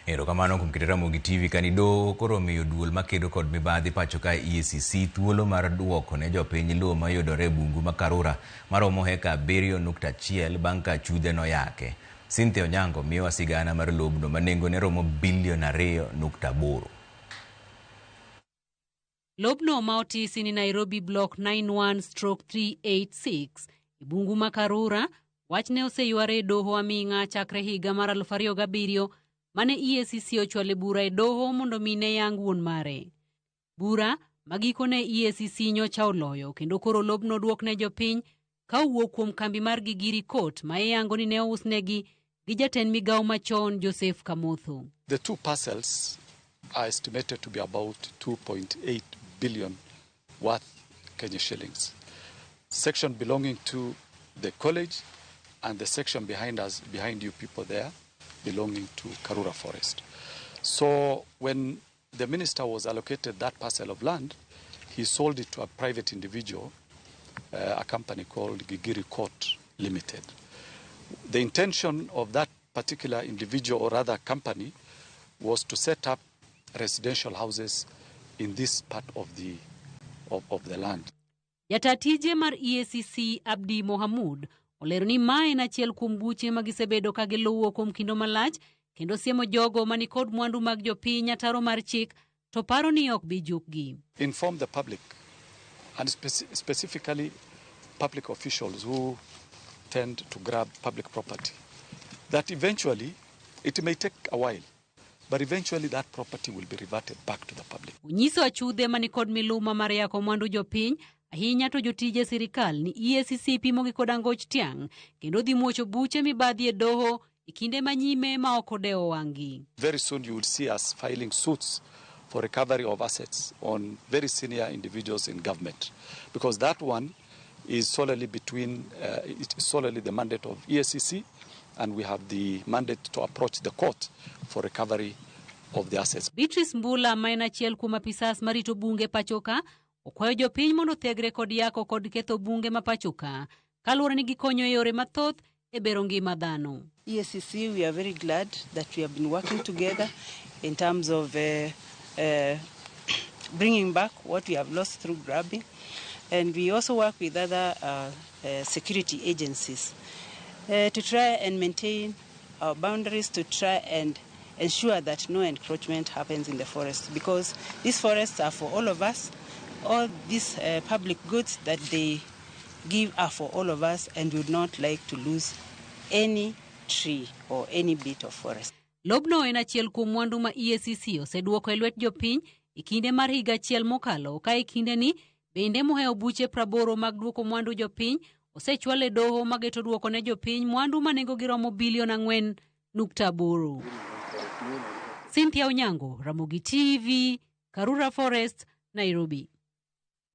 Erokamano kuom keto Ramogi TV kani doho koro omiyo duol makedo kod mibadhi pacho ka EACC thuolo mar duoko ne jopiny lowo mayudore e bungu ma Karura maromo heka 7.1 bang' ka achudhe noyake. Cynthia Onyango miyowa sigana mar lobno ma nengone romo bilion 2.8. Lobno ma otisi ni Nairobi Block 91/386 e bungu ma Karura, wachne oseyware e doho aming'a chakre higa mar 2007 mane EACC ochwale bura e doho mondo mi ne yang wuon mare. Bura ma gikone EACC nyocha oloyo kendo koro lobno oduok ne jopiny ka owuok kuom kambi mar Gigiri Court ma iyango ni ne ousnegi gi jatend migawo machon Joseph Kamotho. The two parcels are estimated to be about 2.8 billion worth Kenya shillings. Section belonging to the college and the section behind us, behind you people there, belonging to Karura Forest. So when the minister was allocated that parcel of land, he sold it to a private individual, a company called Gigiri Court Limited. The intention of that particular individual or rather company was to set up residential houses in this part of the land. Jata tije mar EACC Abdi Mohamud olero ni ma en achiel kuom buche ma gisebedo ka giluwo kuom kinde malach kendo siemo jogo manikod mwandu mag jopiny ataro mar chik to paro ni ok bi jukgi. Inform the public and specifically public officials who tend to grab public property that eventually it may take a while, but eventually that property will be reverted back to the public. Onyiso achudhe manikod miluma mar yako mwandu jopiny ahinya to jotije sirikal ni EACC pimogi kod angoch tiang' kendo dhi muocho buche mibadhi e doho e kinde manyime ma ok odewo wang'gi. Very soon you will see us filing suits for recovery of assets on very senior individuals in government, because that one is solely between, it is solely the mandate of EACC, and we have the mandate to approach the court for recovery of the assets. Beatrice Mbula ma en achiel kuom apisas marito bunge pachoka okwayo jopiny mondo othegre kod yako kod ketho bunge ma pachoka kaluwore ni gikonyo e yore mathoth e bero ngima dhano. EACC, we are very glad that we have been working together in terms of bringing back what we have lost through grabbing. And we also work with other security agencies to try and maintain our boundaries, to try and ensure that no encroachment happens in the forest, because these forests are for all of us. All these public goods that they give are for all of us, and we would not like to lose any tree or any bit of forest. Lobno en achiel kuom mwandu ma EACC oseduoko e lwet jopiny e kinde mar higa achiel mokalo ka e kindeni bende mohewo buche 80 mag duoko mwandu jopiny osechwal e doho mageto duoko ne jopiny mwandu ma nengogi romo bilion 4.8. Cynthia Onyango, Ramogi TV, Karura Forest, Nairobi.